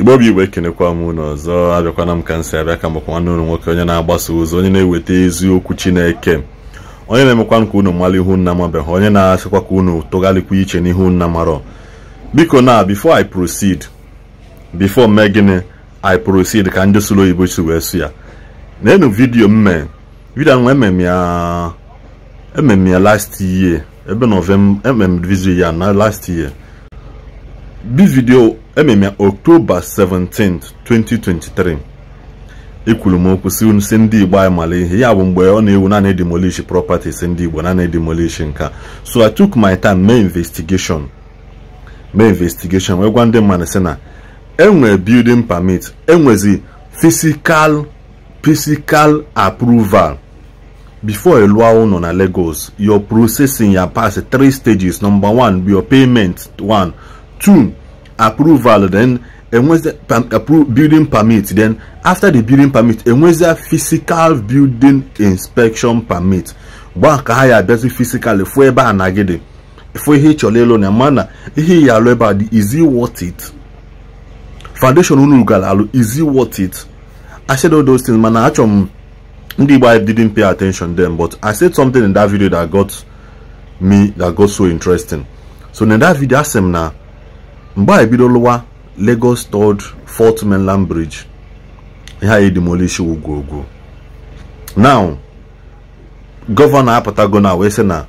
Igbo bụ Igbo, ekenekwa m unu ọzọ. Abịakwana m ka nsị abịa ka mbụkwa nwanne unu nwoke, onye na-agbasa ozi, onye na-eweta eziokwu Chineke, onye na-emekwa ka unu mara ihu nna mabeghị, onye na-asịkwa ka unu tụgharịkwa iche n'ihu nna marọ. Biko na before I proceed, before mee gịnị I proceed, ka ndị sụrụ oyibo si wee sụ ya n'enu video mme video ahụ emem ya last year ebe November. Emem video ya na last year. This video emem ya October 17th 2023. Ekwuru m okwu si unu si ndị Igbo anyị mara ihe ya bụ mgbe ọ na-ewu na na-edemolish properties ndị Igbo na na-edemolish nka. So I took my time mee investigation wee gwa ndị mmadụ sị na enwe building permit, enwezi physical approval before ịlụọ ụlọ na Lagos. Your processing ya pass 3 stages. Number 1, your payment 1, 2, approval, then enwezi building permit, then after the building permit enwezi physical building inspection permit. Gba ka ha ya abịazi physically fụ ebe a na gịdị fụ ihe ị chọrọ ịlụ na mana ihe ya alụ ebe a dị, is it worth it? Foundation unu gara alụ, is it worth it? I said all those things, mana achọ m ndị Igbo I didn't pay attention then, but I said something in that video that got me, that got so interesting. So in that video asị m na mgbe a ebido lụwa Lagos Third Fourth Mainland Bridge, ihe anyị demolish ugwu. Now gọvanọ apụtago na wee sị na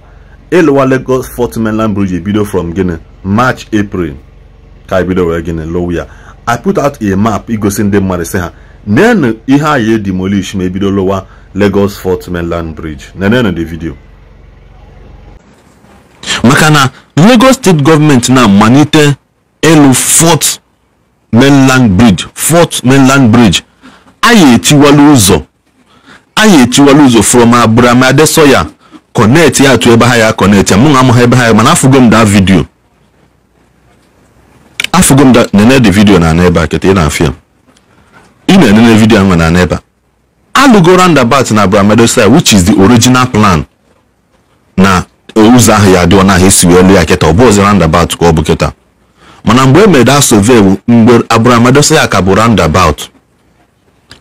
ịlụwa Lagos Fourth Mainland Bridge ebido from gịnị March April ka ebido wee gịnị lụwa ya. I put out a map igosi ndị mmadụ sị ha nenu ihe anyị demolish ma ebido lụwa Lagos Fourth Mainland Bridge. Nenenu the video. Maka na Lagos State Government na malite ịlụ Fourth Mainland Bridge, Fourth Mainland Bridge, anyị etiwala ụzọ from Abraham Adesoya connect ya to ebe ha ya connect ya. Mụ na amụha ebe ha ya, mana afụgo m that video, afụgo m that nene the video na ebe a kịta ị na-afịa ị na-enene video ahụ na ebe a alụgo roundabout na Abraham Adesoya, which is the original plan na ụzọ ahụ ya adịọ na ha esi wee lụ ya kịta. Ọ bụ ọzọ roundabout ka ọ bụ kịta, mana mgbe e mere that survey mgbe Abraham Adesoya ka bụ roundabout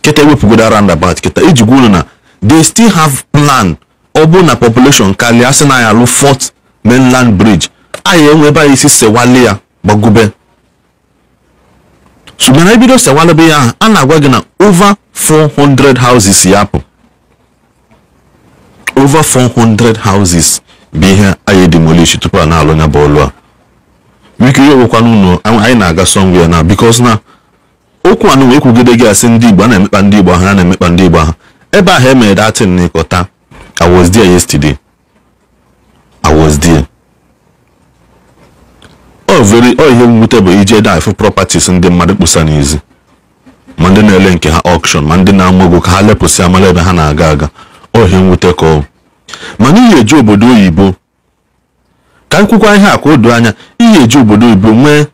kịta, ewepụgoda roundabout kịta iji gwa unu na they still have plan. Ọ bụ na population karịa sị na ya alụ Fourth Mainland Bridge, anyị enwe ebe anyị isi sewale ya gbagube. So mana ebido sewalebe ya ahụ, a na-agwa gị na over 400 houses ya apụ, over 400 houses bụ ihe anyị demolish tupu a na-alụ ya bụ ọlụ a. Biko ihe nwekwana unu anyị na-aga somewhere na because na okwu anụ wee kwugide gị asị ndị Igbo a na-emekpa ndị Igbo ahụ, a na-emekpa ndị Igbo ahụ. Ebe ahụ emere datin n'Ikota, I was there yesterday. I was there. Oh very oh ihe mwute bụ ije da ifu properties ndị mmadụ kpụsa n'ezi, ma ndị na-ele nke ha auction, ma ndị na-amụ ego ka ha lepụsị amala ebe ha na-aga aga. Oh ihe mwute ka ọ mana ihe eji obodo oyibo ka nkwukwa ihe a ka o doo anya. Ihe eji obodo oyibo nwee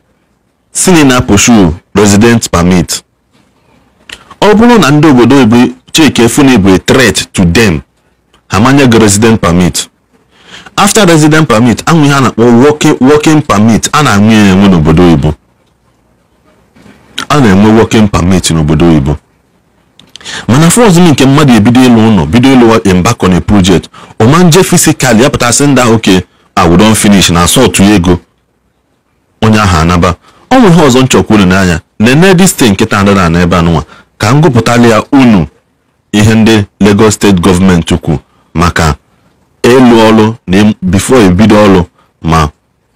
sini na pursue resident permit. Ọ bụrụ na ndị obodo oyibo cheke funu bụ a threat to them, ha manye gị resident permit. After resident permit, anwụ ihe a na-akpọ working permit. A na-enwe ya enwe n'obodo oyibo, a na-enwe working permit n'obodo oyibo. Mana fọzụ nke mmadụ ebido ịlụ ụlọ, bido ịlụ embark on a project, ọma nje physically ya pụtasị ndị ahụ oke I don finish na asọtụ ego onye ahụ anaba. Ọ nwe ihe ọzọ nchọkwa unu n'anya nene this thing nkịta ndị na ebe anụnwa ka m gụpụtala ya unu ihe ndị Lagos State Government kwu maka ịlụ ọlụ na before ebido ọlụ ma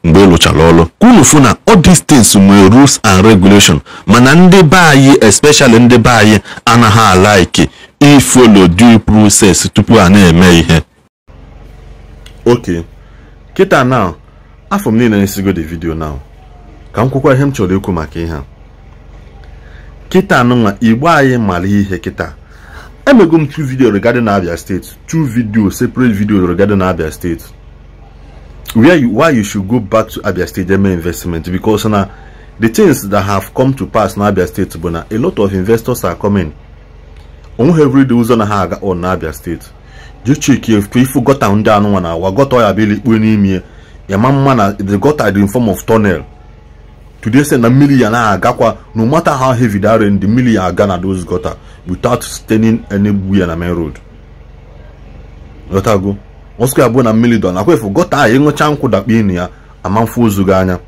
mgbe ịlụchara ọlụ. Unu fụ na all these things nwere rules and regulation, mana ndị be anyị especially ndị be anyị anaghị alike ifollow due process tupu a na-eme ihe. Okay, kịta now afọ m niile na-esigo the video now ka m kwukwa ihe m chọrọ ikwu maka ihe a. Kịta nụnwa Igbo anyị mara ihe kịta. Emego m 2 video regarding Abia State, 2 video separate video regarding Abia State, why you should go back to Abia State and make investment, because now the things that have come to pass in Abia State but now a lot of investors are coming. Onwe every day ụzọ na ha aga on Abia State. Just check if you got down down one hour, got oil bill ikpu n'ime ya ma mma na the gutter in form of tunnel. Today say na mmiri ya na-agakwa, no matter how heavy that rain, the mmiri ya aga na those gutter without staining anywhere na main road. Ghọtago? Ọsọ ya bụ na mmiri dọ nakwa efu gọta ahụ ịṅụcha nkwụ dakpa inu ya ama mfu ozu gị anya.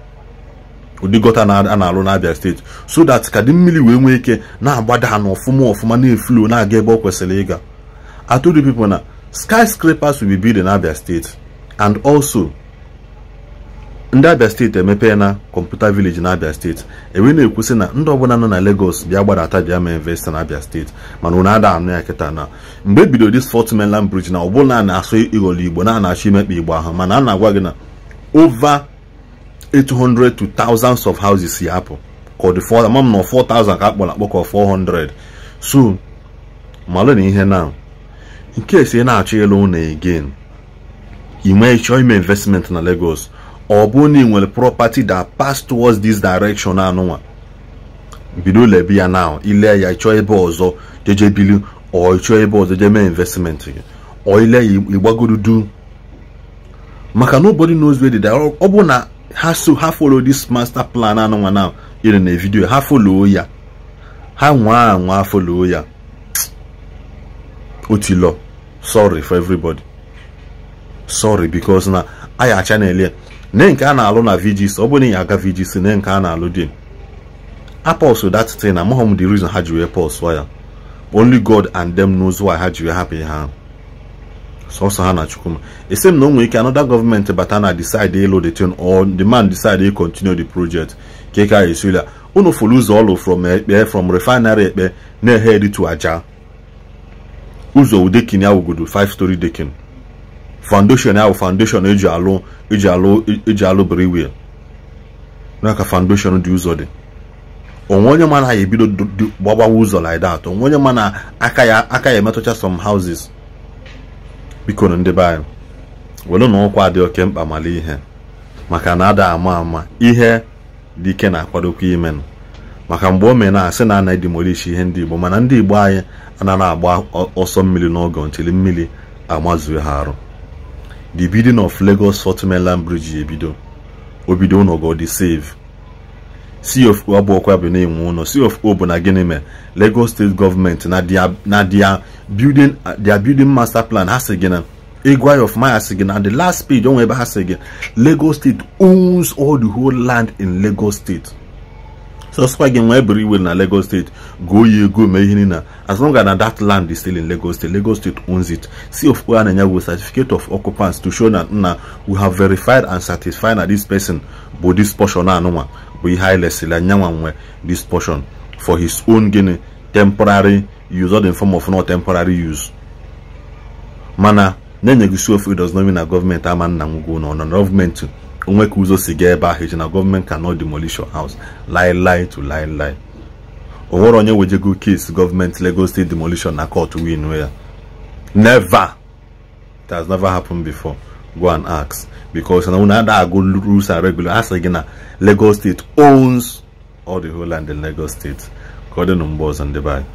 Ụdị gọta a na-alụ n'Abia steeti so that ka dị mmiri wee nwee ike na-agbada ha n'ọfụma ọfụma na-eflo na-aga ebe ọ kwesịrị ịga. I told you people na skyscrapers will be built in Abia State, and also ndị Abia State emepee na computer village na Abia State. Ewe na-ekwusị na ndị ọbụla nọ na Lagos bịa gbadata bịa ma invest na Abia State, mana unu ada anụ ya kịta na mgbe ebido this Fourth Mainland Bridge na ọbụla na-asụ ịghọrọ Igbo na na-achọ imekpa Igbo ahụ, mana a na-agwa gị na over 800 to thousands of houses ya apụ ka ọ dị 4 amam na 4,000 ka akpọrọ akpọ ka 400. So malụ na ihe na nke esi na-achọ ịlụ ụlọ again, ị nwee chọọ ime investment na Lagos, ọ bụ na ị nwere property that pass towards this direction anụnwa, bido lebi ya now, ile ya ịchọọ ebe ọzọ jeje bili, ọ ịchọọ ebe ọzọ je mee investment gị, ọ ile ya ịgbagodudu, maka nobody knows where the ọ bụ na ha so ha follow this master plan anụnwa now ire na video ha follow ya, ha nwa anwa follow ya otilo. Sorry for everybody, sorry, because na aya channel ya ne nke a na-alụ na VGC, ọ bụ na ya aga VGC ne nke a na-alụ dị apọsụ that thing. Amaghị m the reason ha ji wee pọsụ ya, only God and them knows why ha ji wee hapụ ihe ahụ. Sọsọ ha na Chukwuma ese m na o nwere ike another government bata na decide ịlụ the thing, or the man decide to continue the project ka ka esila unu follow ụzọ ọlụ from Ekpe, from refinery Ekpe na-ehead to Aja. Ụzọ udekin ya wugodo 5-story dekin foundation ya foundation eji alụ briwheel n'aka foundation dị ụzọ dị. Onwe onye ma na ya ebido gbagbawa ụzọ like that, onwe onye ma na aka ya emetụcha some houses. Biko na ndị be anyị welu na ọkwa dị oke mkpa mala ihe, maka na ada ama ama ihe dị ike na-akwadokwa imenụ, maka mgbe o mee na asị na ana demolish ihe ndị Igbo, mana ndị Igbo anyị anaghị agba ọsọ mmiri n'oge ntili mmiri amazue ha arụ. The building of Lagos Fourth Mainland Bridge ebido obido ụlọ go dị save. CFO abụọkwa bụ na-enwe ụlọ. CFO bụ na gịnị mee Lagos State Government na their building master plan ha sị gị na ịgwa ya ọfụma, ya sị gị na the last page onwe ebe ha sị gị Lagos State owns all the whole land in Lagos State. So sịkwa gị nwee ebiri iwe na Lagos State goo ya ego mee ihe niile, as long as that land is still in Lagos State, Lagos State owns it. CFO a na-enye gị certificate of occupants to show na nna we have verified and certified na this person bụ this portion anụnwa bụ ihe anyị lesịrị anyanwa nwe this portion for his own gịnị temporary use or in form of not temporary use. Mana na-enye gị CFO does not mean na gọọmenti ama nna nwụgo na ọ na gọọmenti onwe ka ụzọ si gaa ebe ahụ eji na gọọmenti cannot demolish your house. Lie lie to lie lie. O nwere onye wejego case gọọmenti Lagos State demolition na court win ya. Never. It has never happened before. Go and ask, because na una ada go rules and regulations asị gị na Lagos State owns all the whole land in Lagos State. Ka ọ dị na mgbe ọzọ ndị be anyị.